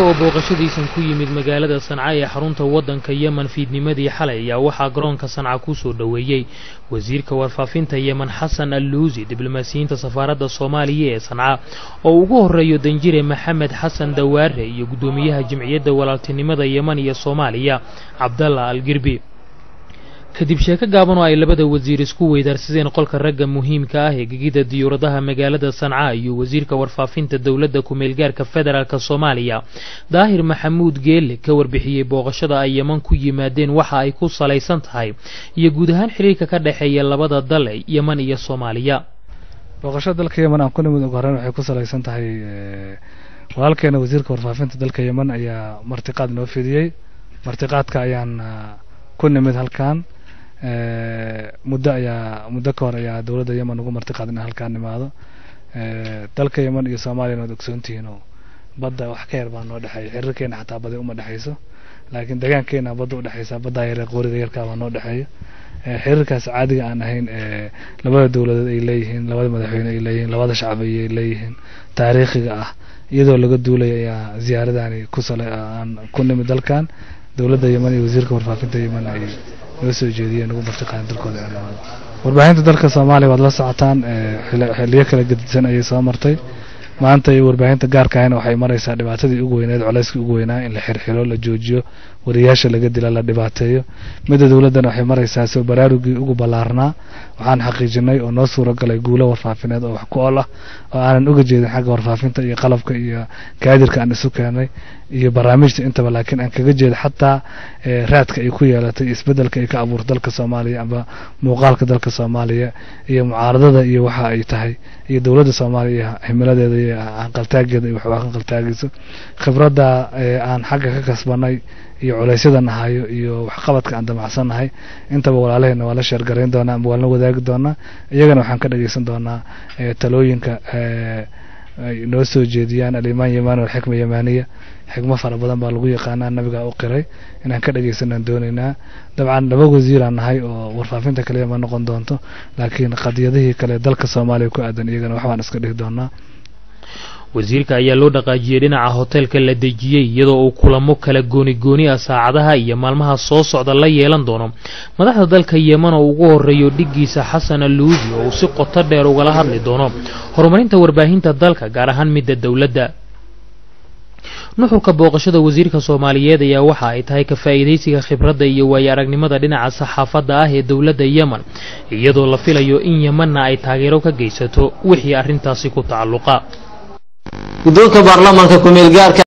Oo booqashadiisan ku yimid magaalada Sanca ee xarunta waddanka Yemen fiidnimadii xalay ayaa waxaa garoonka Sanca ku soo dhoweeyey wasiirka warfaafinta Yemen Xasan Alluusi, diblomaasiyiinta safaaradda Soomaaliya ee Sanca oo ugu horreeyo danjire Maxamed Xasan Dawaare iyo guddoomiyaha Jimciyadda Walaaltinimada Yemen iyo Soomaaliya Cabdalla Algirbi. Kadib sheeko gaaban oo ay labada wasiir isku weydaarsadeen qolka ragga muhiimka ah ee gegida diyuuradaha magaalada Sanca iyo wasiirka warfaafinta dowladda ku-meelgaarka federaalk Soomaaliya Daahir Maxamuud Geele ka warbixiyey booqashada ay Yeman ku yimaadeen, waxa ay ku salaysan tahay iyo guud ahaan xiriirka ka dhexeeya labada dal Yeman iyo Soomaaliya. Booqashada dalka Yemen aan ku nimid ugu horreyn waxay ku salaysan tahay walaalkeena wasiirka warfaafinta dalka Yemen ayaa martiqaad noo fidiyey. Martiqaadka ayaan ku nimid halkan. Muddo ayaa muddo ka hor ayaa dowladda Yemen ugu martiqaad in halkaan nimaado. Dalka Yemen iyo Soomaaliyana waad ogsoontihiin oo badda wax ka yar baa noo dhexeeya, xiriirkeena xataa badi uma dhexeyso, laakiin deegaankeena badda udhexeysa, baddaa yare qooriga yarkaa baa noo dhexeeya. Xiriirkaas caadiga aan ahayn ee labada dowladood ay leeyihiin, labada madaxweyne ay leeyihiin, labada shacab ay leeyihiin, taariikhiga ah, iyadoo laga duulaya ayaa ziyaaradani ku sale aan ku nimid dalkan. Dowladda Yemen iyo wasiirka warfaafinta Yemen ay noo soo jeediyeen ugu martiqaan dalkooda inaan nimaado. Warbaahinta dalka Soomaaliya waad la socotaan, xilliyo kala gedisan ayay soo martay. Maanta iyo warbaahinta gaarka ahna waxay maraysaa dhibaatadii ugu weyneed, culayskii ugu weynaa, in la xirxiro, la joojiyo, wariyaasha laga dila, la dhibaateeyo. Midda dowladdana waxay maraysaa soo baraarugii ugu ballaarnaa. Waxaan xaqiijinay oo noo suura galay guulo warfaafineed oo wax ku ool ah oo aanan uga jeedin xagga warfaafinta iyo qalabka iyo kaadirka aan isu keenay iyo barnaamijta intaba, laakiin aan kaga jeeda xataa raadka ay ku yeelatay isbeddelka ay ka abuurto dalka Soomaaliya amba muuqaalka dalka Soomaaliya iyo mucaaradada iyo waxa ay tahay iyo dowladda Soomaaliya iyo himiladeeda iyo hanqaltaageeda iyo waxba hanqaltaagayso. Khibradda aan xagga ka kasbanay iyo culaysyada nahayo iyo waxqabadka aan damacsannahay intaba walaalaheena waa la sheergarayn doonaa ama waa la wadaagi doonaa. Iyagana waxaan ka dhageysan doonaa talooyinka ay noo soo jeediyaan. Alimaan yamaan walxikma yamaaniya, xikmo fara badan baa lagu yaqaanaa, nabigaa u qiray, inaan ka dhageysanaan doonaynaa. Dabcan laba wasiiraan nahay oo warfaafinta kaliya ma noqon doonto, laakiin qadiyadihii kale dalka Soomaaliya ku aadan iyagana waxbaan iska dhihi doonaa. Wasiirka ayaa loo dhaqaajiyey dhinaca hoteelka la dejiyey, iyadoo uu kulamo kala gooni gooni ah saacadaha iyo maalmaha soo socda la yeelan doono madaxda dalka Yemen oo ugu horreeyo dhiggiisa Xasan Alluusi, oo uu si qoto dheer ugala hadli doono horumarinta warbaahinta dalka, gaar ahaan midda dowladda. Nuxurka booqashada wasiirka Soomaaliyeed ayaa waxa ay tahay ka faa'iidaysiga khibradda iyo waayo aragnimada dhinaca saxaafadda ah ee dowladda Yemen, iyadoo la filayo in Yemenna ay taageero ka geysato wixii arrintaasi ku tacalluqa. Guddoonka baarlamaanka ku-meel gaarka